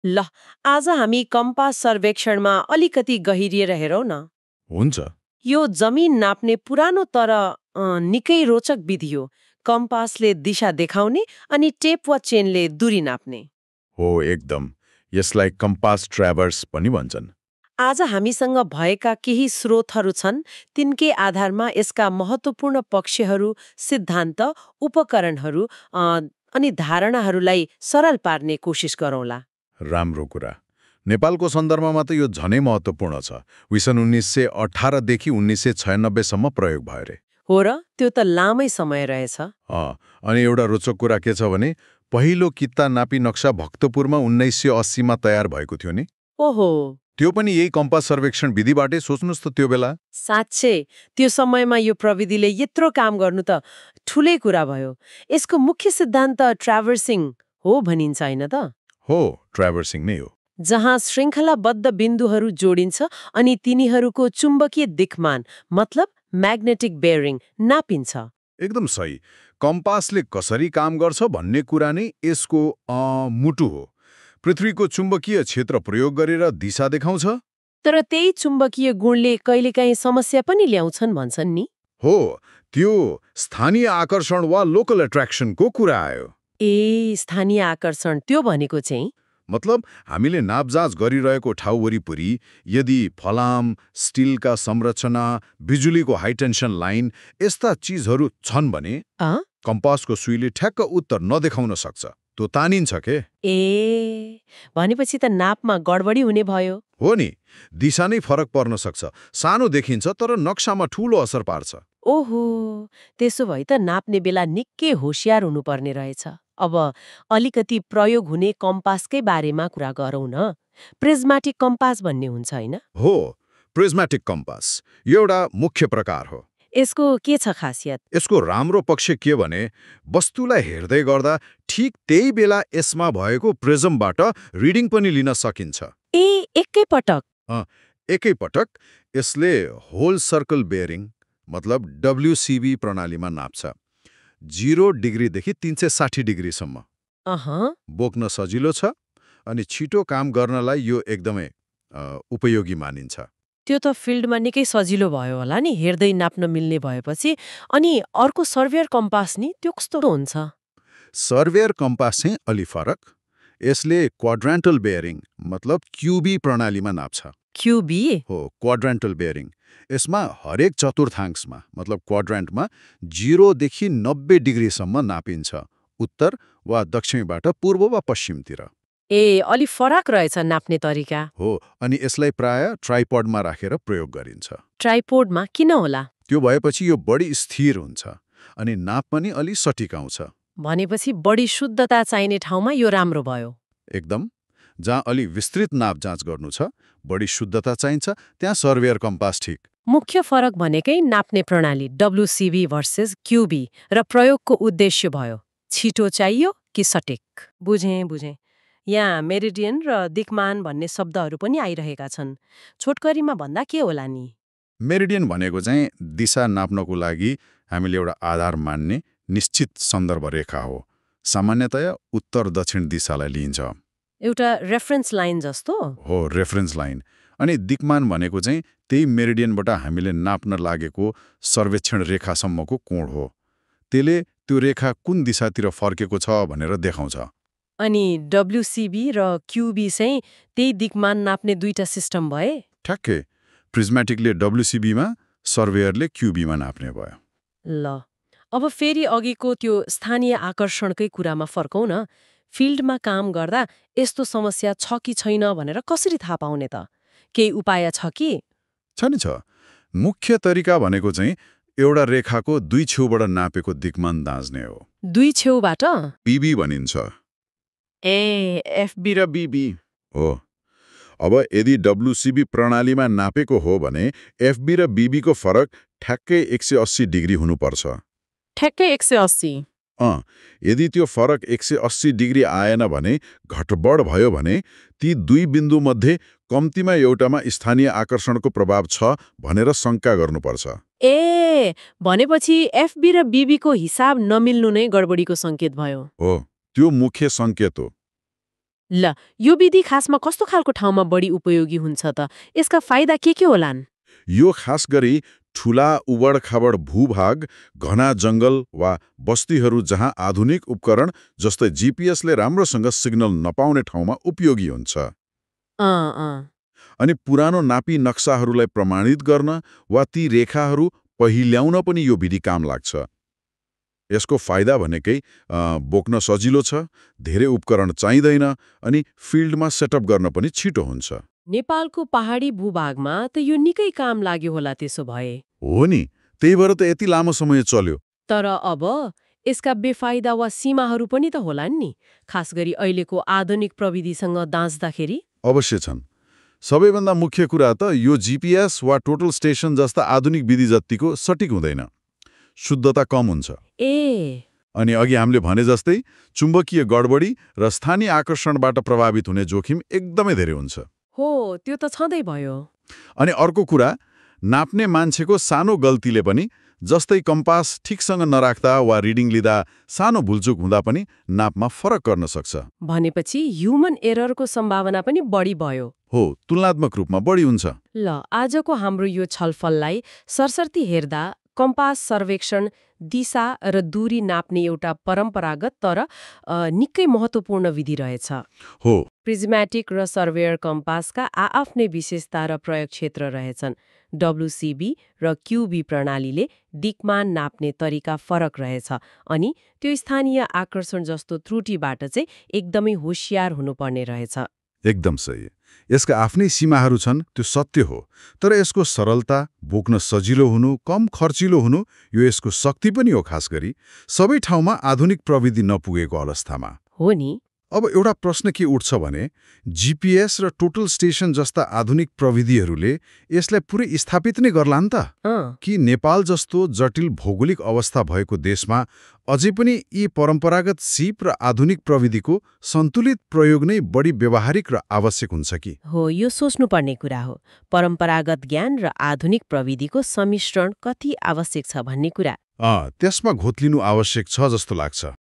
ल, आज हामी कम्पास सर्वेक्षणमा अलिकति गहिरिएर हेरौँ न। हुन्छ। यो जमिन नाप्ने पुरानो तर निकै रोचक विधि हो। कम्पासले दिशा देखाउने अनि टेप वा चेनले दूरी नाप्ने। हो एकदम। यसलाई कम्पास ट्राभर्स पनि भन्छन्। आज हामीसँग भएका केही स्रोतहरू छन्, तिनकै आधारमा यसका महत्त्वपूर्ण पक्षहरू, सिद्धान्त, उपकरणहरू अनि धारणाहरूलाई सरल पार्ने कोसिस गरौँला। राम्रो कुरा। नेपालको सन्दर्भमा त यो झनै महत्त्वपूर्ण छ। सन् 1918 देखि 1996 सम्म प्रयोग भयो रे। हो र, त्यो त लामै समय रहेछ। अनि एउटा रोचक कुरा के छ भने पहिलो कित्ता नापी नक्सा भक्तपुरमा 1980 मा तयार भएको थियो नि। ओहो, त्यो पनि यही कम्पास सर्वेक्षण विधिबाटै। सोच्नुहोस् त त्यो बेला। साँच्चै त्यो समयमा यो प्रविधिले यत्रो काम गर्नु त ठुलै कुरा भयो। यसको मुख्य सिद्धान्त ट्राभर्सिङ हो भनिन्छ होइन त? हो, ट्राभर्सिङ नै हो। जहाँ श्रृङ्खलाबद्ध बिन्दुहरू जोडिन्छ अनि तिनीहरूको चुम्बकीय दिक्मान मतलब म्याग्नेटिक बेयरिङ नापिन्छ। एकदम सही। कम्पासले कसरी काम गर्छ भन्ने कुरा नै यसको मुटु हो। पृथ्वीको चुम्बकीय क्षेत्र प्रयोग गरेर दिशा देखाउँछ। तर त्यही चुम्बकीय गुणले कहिलेकाहीँ समस्या पनि ल्याउँछन् भन्छन् नि। हो, त्यो स्थानीय आकर्षण वा लोकल एट्र्याक्सनको कुरा आयो। ए, स्थानीय आकर्षण त्यो भनेको चाहिँ? मतलब हामीले नापजाँच गरिरहेको ठाउँ वरिपरि यदि फलाम, स्टिलका संरचना, बिजुलीको हाइटेन्सन लाइन यस्ता चिजहरू छन् भने कम्पासको सुईले ठ्याक्क उत्तर नदेखाउन सक्छ। त्यो तानिन्छ के। ए, भनेपछि त नापमा गडबडी हुने भयो। हो नि, दिशा नै फरक पर्न सक्छ। सानो देखिन्छ तर नक्सामा ठूलो असर पार्छ। ओहो, त्यसो भए त नाप्ने बेला निकै होशियार हुनुपर्ने रहेछ। अब अलिकति प्रयोग हुने कम्पासकै बारेमा कुरा गरौँ न। प्रिज्माटिक कम्पास भन्ने हुन्छ होइन? हो, प्रिज्मेटिक कम्पास यो एउटा मुख्य प्रकार हो। यसको के छ खासियत? यसको राम्रो पक्ष के भने वस्तुलाई हेर्दै गर्दा ठिक त्यही बेला यसमा भएको प्रिजमबाट रिडिङ पनि लिन सकिन्छ। ए, एकै पटक? एकै पटक। यसले होल सर्कल बेयरिङ मतलब WCB प्रणालीमा नाप्छ। 0 डिग्रीदेखि 360 डिग्रीसम्म बोक्न सजिलो छ अनि छिटो काम गर्नलाई यो एकदमै उपयोगी मानिन्छ। त्यो त फिल्डमा निकै सजिलो भयो होला नि, हेर्दै नाप्न मिल्ने भएपछि। अनि अर्को सर्वेयर कम्पास नि, त्यो कस्तो हुन्छ? सर्वेयर कम्पास चाहिँ अलि फरक। यसले क्वाड्रान्टल बेयरिङ मतलब क्युबी प्रणालीमा नाप्छ। क्युबी? हो, क्वाड्रान्टल बेयरिङ। यसमा हरेक चतुर्थांशमा मतलब क्वाड्रान्टमा 0 देखि 90 डिग्रीसम्म नापिन्छ, उत्तर वा दक्षिणबाट पूर्व वा पश्चिमतिर। ए, अलि फरक रहेछ नाप्ने तरिका। हो, अनि यसलाई प्राय ट्राइपडमा राखेर प्रयोग गरिन्छ। ट्राइपोडमा किन होला? त्यो भएपछि यो बढी स्थिर हुन्छ अनि नाप पनि अलि सटिक आउँछ। भनेपछि बढी शुद्धता चाहिने ठाउँमा यो राम्रो भयो। एकदम। जहाँ अलि विस्तृत नाप जाँच गर्नु छ, बढी शुद्धता चाहिन्छ, त्यहाँ सर्वेयर कम्पास ठिक। मुख्य फरक भनेकै नाप्ने प्रणाली WCB भर्सेस क्युबी र प्रयोगको उद्देश्य भयो। छिटो चाहियो कि सटिक? बुझेँ। यहाँ मेरिडियन र दिक्मान भन्ने शब्दहरू पनि आइरहेका छन्। छोटकरीमा भन्दा के होला नि? मेरिडियन भनेको चाहिँ दिशा नाप्नको लागि हामीले एउटा आधार मान्ने निश्चित सन्दर्भ रेखा हो। सामान्यतया उत्तर दक्षिण दिशालाई लिइन्छ। एउटा रेफरेन्स लाइन जस्तो? हो, रेफरेन्स लाइन। अनि दिक्मान भनेको चाहिँ त्यही मेरिडियनबाट हामीले नाप्न लागेको सर्वेक्षण रेखासम्मको कोण हो। त्यसले त्यो रेखा कुन दिशातिर फर्केको छ भनेर देखाउँछ। अनि WCB र क्युबी चाहिँ त्यही दिक्मान नाप्ने दुईटा सिस्टम भए? ठ्याक्कै। प्रिज्मेटिकले WCBमा, सर्वेयरले क्युबीमा नाप्ने भयो। ल, अब फेरि अघिको त्यो स्थानीय आकर्षणकै कुरामा फर्कौँ न। फिल्डमा काम गर्दा यस्तो समस्या छ कि छैन भनेर कसरी थाहा पाउने त? केही उपाय छ कि? छ नि छ। मुख्य तरिका भनेको चाहिँ एउटा रेखाको दुई छेउबाट नापेको दिक्मान दाँच्ने हो। दुई छेउबाट? PB भनिन्छ। ए, FB र BB हो। अब यदि WCB प्रणालीमा नापेको हो भने FB र BB को फरक ठ्याक्कै 180 डिग्री हुनुपर्छ। ठ्याक्कै 180? यदि त्यो फरक 180 डिग्री आएन भने, घटबड भयो भने ती दुई बिन्दुमध्ये कम्तीमा एउटामा स्थानीय आकर्षणको प्रभाव छ भनेर शङ्का गर्नुपर्छ। ए, भनेपछि FB र BB को हिसाब नमिल्नु नै गडबडीको सङ्केत भयो। हो, त्यो मुख्य सङ्केत हो। ल यो विधि खासमा कस्तो खालको ठाउँमा बढी उपयोगी हुन्छ त यसका फाइदा के होलान् यो खास गरी ठूला उबडखाबड भूभाग, घना जंगल वा बस्तीहरू जहाँ आधुनिक उपकरण जस्तै जीपीएसले राम्रोसँग सिग्नल नपाउने ठाउँमा उपयोगी हुन्छ। अनि पुरानो नापी नक्साहरूलाई प्रमाणित गर्न वा ती रेखाहरू पहिल्याउन पनि यो विधि काम लाग्छ। यसको फाइदा भनेकै बोक्न सजिलो छ, धेरै उपकरण चाहिँदैन अनि फिल्डमा सेटअप गर्न पनि छिटो हुन्छ। नेपालको पहाडी भूभागमा त यो निकै काम लाग्यो होला त्यसो भए। हो नि, त्यही भएर त यति लामो समय चल्यो। तर अब यसका बेफाइदा वा सीमाहरू पनि त होलान् नि, खास गरी अहिलेको आधुनिक प्रविधिसँग दाँच्दाखेरि। अवश्य छन्। सबैभन्दा मुख्य कुरा त यो जीपीएस वा टोटल स्टेशन जस्ता आधुनिक विधि जत्तिको सटिक हुँदैन। शुद्धता कम हुन्छ। अनि अघि हामीले भने जस्तै चुम्बकीय गडबडी र स्थानीय आकर्षणबाट प्रभावित हुने जोखिम एकदमै धेरै हुन्छ। हो, त्यो त छँदै भयो। अनि अर्को कुरा, नाप्ने मान्छेको सानो गल्तीले पनि, जस्तै कम्पास ठिकसँग नराख्दा वा रिडिङ लिँदा सानो भुलचुक हुँदा पनि नापमा फरक गर्न सक्छ। भनेपछि ह्युमन एररको सम्भावना पनि बढी भयो। हो, तुलनात्मक रूपमा बढी हुन्छ। ल, आजको हाम्रो यो छलफललाई सरसर्ती हेर्दा कम्पास सर्वेक्षण दिशा र दूरी नाप्ने एउटा परम्परागत तर निकै महत्त्वपूर्ण विधि रहेछ। हो, प्रिज्मेटिक र सर्वेयर कम्पासका आआफ्नै विशेषता र प्रयोग क्षेत्र रहेछन्। डब्लुसिबी र क्युबी प्रणालीले दिक्मान नाप्ने तरिका फरक रहेछ अनि त्यो स्थानीय आकर्षण जस्तो त्रुटिबाट चाहिँ एकदमै होशियार हुनुपर्ने रहेछ। एकदम सही। यसका आफ्नै सीमाहरू छन्, त्यो सत्य हो। तर यसको सरलता, बोक्न सजिलो हुनु, कम खर्चिलो हुनु, यो यसको शक्ति पनि हो। खास गरी सबै ठाउँमा आधुनिक प्रविधि नपुगेको अवस्थामा। हो नि। अब एउटा प्रश्न के उठ्छ भने, जीपीएस र टोटल स्टेशन जस्ता आधुनिक प्रविधिहरूले यसलाई पुरै स्थापित नै गर्लान् त? कि नेपाल जस्तो जटिल भौगोलिक अवस्था भएको देशमा अझै पनि यी परम्परागत सिप र आधुनिक प्रविधिको सन्तुलित प्रयोग नै बढी व्यावहारिक र आवश्यक हुन्छ कि? हो, यो सोच्नुपर्ने कुरा हो। परम्परागत ज्ञान र आधुनिक प्रविधिको सम्मिश्रण कति आवश्यक छ भन्ने कुरा। त्यसमा घोत्लिनु आवश्यक छ जस्तो लाग्छ।